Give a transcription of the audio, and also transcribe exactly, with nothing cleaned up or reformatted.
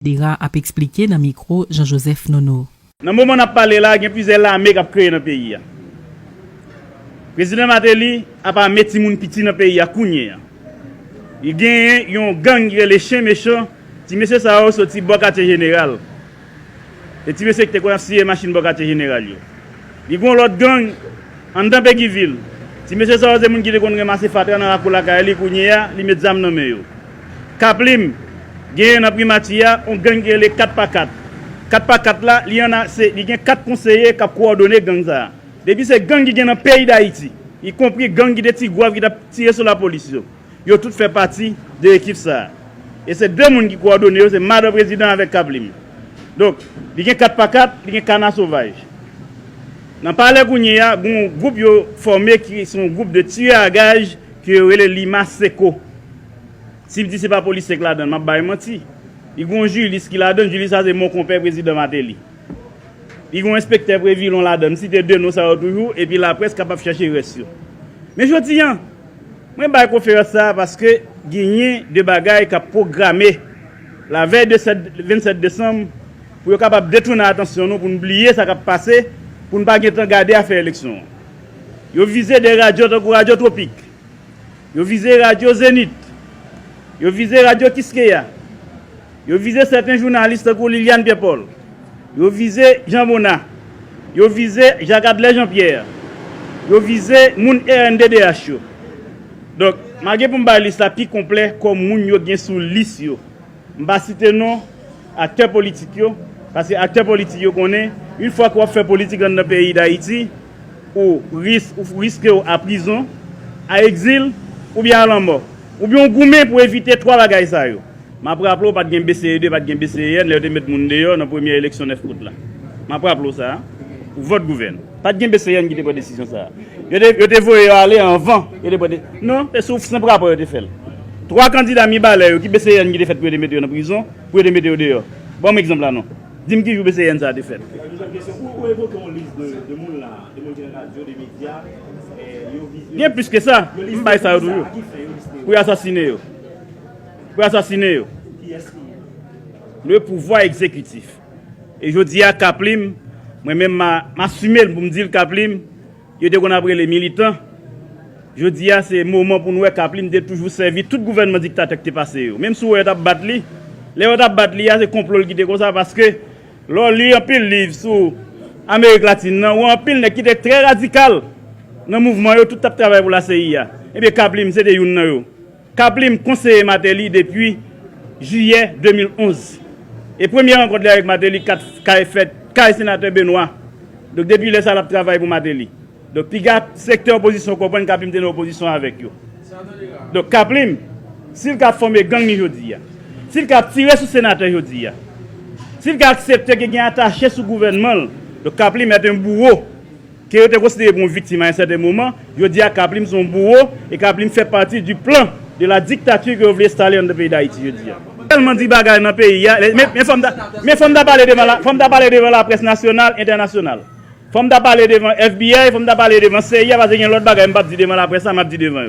Dera ap eksplike nan mikwo Jean Joseph Nono. Nan moman n ap pale la, gen plizyè lame k ap kreye nan peyi a. Prezidan Martelly ap ame timoun piti nan peyi a kounye a. Li genyen yon gang ki rele Chen Mechan. Ti mesye sa yo soti bò Katye Jeneral. Se ti mesye ki te konn ap siye machin bò Katye Jeneral yo. Li gen yon lòt gang anndan Peguiville. Ti mesye sa yo se moun ki te konn ranmase fatra nan lakou lakay li, kounye a, li met zam nan men yo. Kaplim, genyen nan Primati a, yon gang ki rele kat pa kat. Kat pa kat la, li ann a, se, li gen kat konseye k ap kowòdone gang sa a. Depi se gang ki gen nan peyi Dayiti, ikonpri gang ki te Tigwav ki t ap tire sou lapolis yo. Yo tout fè pati de ekip sa a. E se de moun ki kowòdone yo, se madan prezidan avèk Kaplim. Donk, li gen kat pa kat, li gen kana sovaj. Nan palè kounye a, gen yon gwoup yo fòme ki se yon gwoup de tiyè a gaj ke yo rele Lima Seco. Si m di se pa polisye k ladan l, m ap bay manti. Li gen yon Jilis ki ladan l, Jilis sa se mon konpè prezidan Martelly. Li gen yon enspektè Previlon ladan l, m site de non sa yo toujou, epi laprès kapab chèche rès yo. Men jodi a, mwen bay konferans sa a paske genyen de bagay k ap pwograme lavèy de sèt, vennsèt desanm pou yo kapab detounen atansyon nou, pou n bliye sa k ap pase, pou n pa gentan gade afè eleksyon an. Yo vize de radyo tankou Radyo Twopik. Yo vize Radyo Zenith. Yo vize Radyo Kiskeya. Yo vize sèten jounalis tankou Liliane Pierre Paul. Yo vize Jean Bonnat. Yo vize Jacques Adler Jean Pierre. Yo vize moun R N D D H yo. Donk, m a gen pou m bay lis la pi konplè kòm moun yo gen sou lis yo. M pa site non aktè politik yo, paske aktè politik yo konnen, yon fwa ke w ap fè politik anndan peyi Dayiti, ou ris-, ou riske w a prizon, a egzil, oubyen a lanmò. Oubyen w goumen pou evite twa bagay sa yo. M ap raple w, pa t gen B C E de, pa t gen B C E N, lè yo te met moun deyò nan premyè eleksyon nèf out la. M ap raple w sa, pou vòt gouvèn. Pa t gen B C E N ki te pran desizyon sa a. Yo te, yo te voye yo ale anvan. Yo te pran de-, non, se sou senp rapò yo te fè l. Twa kandida Mibalè yo, ki B C E N ki te fèt pou yo te mete yo nan prizon, pou yo te mete yo deyò. Ban m egzanp la non. Di m ki jou B C E N sa a te fèt. Ou, ou evoke yon lis de, de moun la, de moun ki nan radyo, de medya, eh, yo vize. Gen plis ke sa, m bay sa yo toujou. Pou yo asasine yo. Pou yo asasine yo. Kiyès ki? Le pouvwa egzekitif. E jodi a, Kaplim, mwen menm m a, m asime l pou m di l, Kaplim, yo te konn ap rele militan. Jodi a, se moman pou n wè Kaplim te toujou sèvi tout gouvènman diktatè ki te pase yo. Menm si w wè yo t ap bat li, lè yo t ap bat li a, se konplo l ki te konsa, paske lè w li anpil liv sou Amerik Latin nan, w wè anpil nèg ki te trè radikal nan mouvman yo, tout t ap travay pou la C I A. Ebyen, Kaplim, se te youn nan yo. Kaplim konseye Martelly depi jiyè de mil onz. E premye rankont li avèk Martelly kat-, kay fèt kay senatè Benoît. Donk, depi lè sa a, l ap travay pou Martelly. Donk, piga sektè opozisyon konprann Kaplim te nan opozisyon avèk yo. Donk, Kaplim, si l ka fòme gang li jodi a, si l ka tire sou senatè jodi a, si l ka aksepte ke gen atache sou gouvènman l, donk, Kaplim est un bourreau. Ke yo te konsidere pou yon viktim a yon sèten moman, jodi a Kaplim se yon bouwo, e Kaplim fè pati du plan de la dictature ke yo vle enstale anndan peyi Dayiti jodi a. Tèlman di bagay nan peyi a, men, men fò m ta, men fò m ta pale devan la, fò m ta pale devan laprès nasyonal, entènasyonal. Fò m ta pale devan F B I, fò m ta pale devan C I A, paske gen lòt bagay m p ap di devan laprès la, m ap di devan yo.